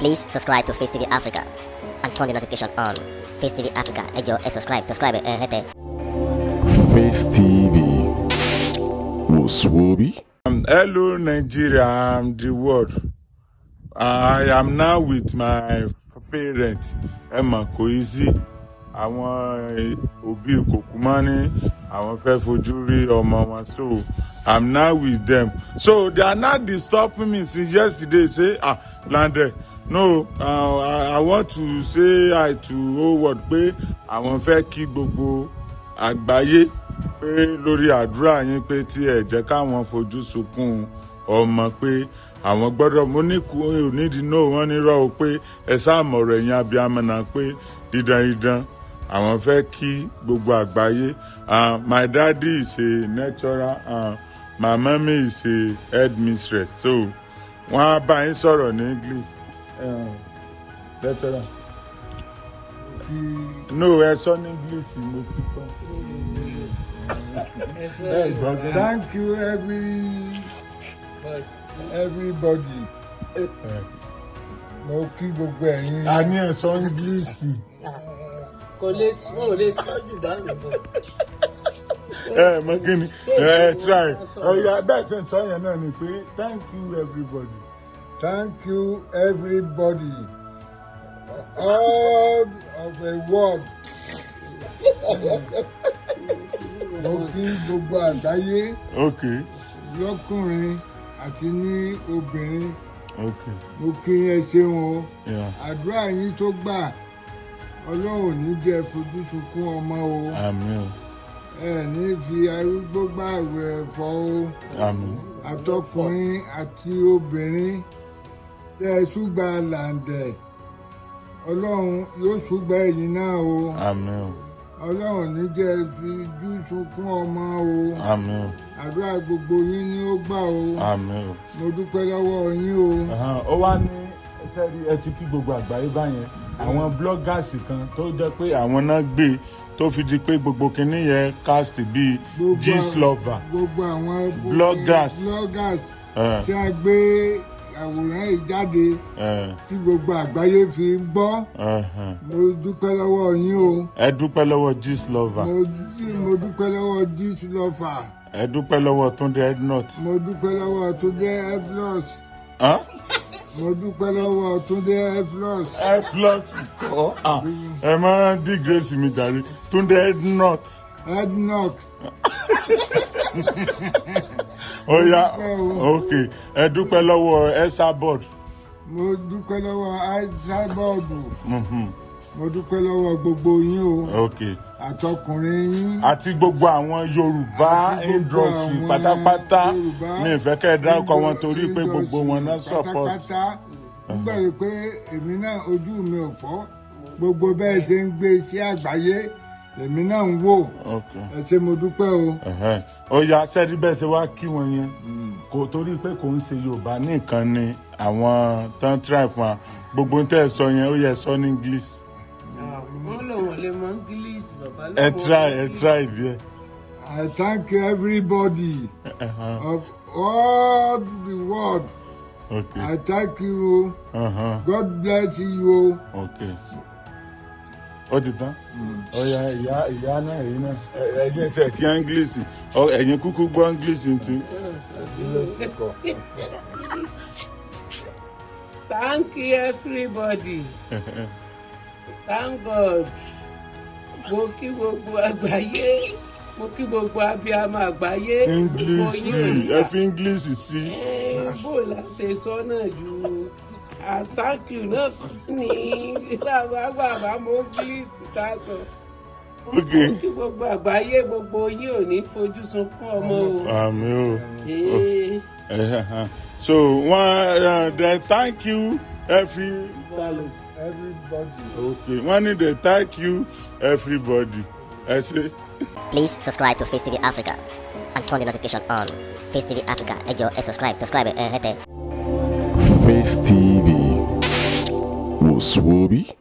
Please subscribe to Face TV Africa and turn the notification on. Face TV Africa, ẹ jọ̀ọ́, ẹ subscribe, subscribe ẹ hẹ́tẹ̀. Face TV wò sùwòbí. Hello, Nigeria and the world. I am now with my parents. Ẹ mọ̀, kò easy. Àwọn òbí Kòkúmọ́ ní àwọn fẹ́ fojú rí ọmọ wọn, so I'm now with them. So they are not disturbing me since yesterday, say, "Ah, Lande, no, I want to say hi to whole world," pé àwọn fẹ́ kí gbogbo àgbáyé pé lórí àdúrà yín, pé tí ẹ jẹ́ káwọn fojú sunkún ọmọ, pé àwọn gbọ́dọ̀. Mo ní kú onídìí náà, wọ́n ní rọ́ o, pé ẹ sáàmọ̀rọ̀ ẹ̀yin abiyamọ náà, pé dídán dídán àwọn fẹ́ kí gbogbo àgbáyé. My daddy is a lecturer, my mommy is a headmistress, so wọ́n á bá yín sọ̀rọ̀ ní English. Lecturer, no, ẹ sọ ní English, mo kí tán. Ẹ gbọ́ gan. Thank you, everybody. Mo kí gbogbo ẹ̀yin. A ní ẹ sọ English. Kò lè, wọn ò lè sọ jù báyìí lọ. Ẹ mọ kí ni ẹ try ọyà bẹ́ẹ̀ ṣe ń sọ yẹn náà ni pé thank you, everybody. Thank you, everybody, all of the world. Mo kí gbogbo àgbáyé, lọ́kùnrin àti ní obìnrin. Mo kí ẹ ṣeun o. Àdúrà yín tó gbà, Ọlọ́run ò ní jẹ́ fojú sunkún ọmọ o. Àmín o. Ẹ ní fi arúgbó gbààwẹ̀ ẹ̀fọ́ o. Àmín. Àtọkùnrin àti obìnrin tẹ́ ẹ ṣùgbà làǹdẹ̀, Ọlọ́run yóò ṣùgbà ẹ̀yin náà o. Àmín o. Ọlọ́run ní jẹ́ fojú sunkún ọmọ o. Àmín o. Àdúrà gbogbo yín ni ó gbà o. Àmín o. Mo dúpẹ́ lọ́wọ́ yín o. Ó wá ní sẹ́rí, ẹ ti kí gbogbo àgbáyé báyẹn. Àwọn bloggers kan tó jẹ́ pé àwọn náà gbé tó fi di pé gbogbo kinní yẹn cast bíi gist lover. Gbogbo àwọn Bloggers. Bloggers tí a gbé àwòrán yìí jáde tí gbogbo àgbáyé fi ń gbọ́, mo dúpẹ́ lọ́wọ́ yín o. Ẹ dúpẹ́ lọ́wọ́ gist lover. Mo dúpẹ́ lọ́wọ́ gist lover. Ẹ dúpẹ́ lọ́wọ́ Túndé Ednut. Mo dúpẹ́ lọ́wọ́ Túndé Ednut. Huh? Mo dúpẹ́ lọ́wọ́ Túndé Ednut. Ẹ plus kọ́, ah, ẹ má disgrace mi jàre. Túndé Ednut. Ednut. Ó yá. Dúpẹ́ o. Ok, ẹ dúpẹ́ lọ́wọ́ Esabod. Mo dúpẹ́ lọ́wọ́ Esabod. Mo dúpẹ́ lọ́wọ́ gbogbo yín o, àtọkùnrin yín. Àti gbogbo àwọn Yorùbá Àti gbogbo industry àwọn pátápátá. Yorùbá Mi ì fẹ́ kẹ́ ẹ dárúkọ wọn torí pé gbogbo wọn náà support. Pátápátá. Nígbà yìí pé èmi náà, ojú mi ò fọ́, gbogbo bẹ́ẹ̀ ṣe ń gbé sí àgbáyé, èmi náà ń wò. Ẹ ṣé, mo dúpẹ́ o. Ẹ̀hẹ́n. Ó yá, sẹ́ẹ̀dí bẹ́ẹ̀ ṣe wá kí wọn yẹn, kò torí pé kò ń ṣe Yorùbá nìkan ni àwọn tán try fún wa. Gbogbo ń tẹ́ ẹ sọ yẹn, ó yẹ sọ ní English. Wọ́n lòun ò lè mọ English, bàbá lòun Ẹ ò mọ try, ẹ English. try díẹ̀. I thank everybody of all the world. I thank you. God bless you. Ok, ó ti tán. Ó yá, ìyá, ìyá náà, èyí náà, ẹ jẹ́ tẹ̀ kí English. Ẹ̀yin kúkú gbọ́ English ti. O. Thank you, everybody. Thank God. Mo kí gbogbo àgbáyé, mo kí gbogbo abiyamọ àgbáyé. English, ẹ fi English sí. Bó la ṣe sọ náà ju thank you náà ní bàbá, bàbá mo English tá a sọ. Mo kí gbogbo àgbáyé, gbogbo yín ò ní fojú sunkún ọmọ o. Àmín o. So one, they thank you every Everybody. Okay, wọ́n ní they thank you, everybody. Ẹ ṣe. Please subscribe to Face TV Africa and turn the notification on. Face TV Africa, ẹ jọ̀ọ́, ẹ subscribe, subscribe ẹ hẹ́tẹ̀. Face TV wò sùwòbí.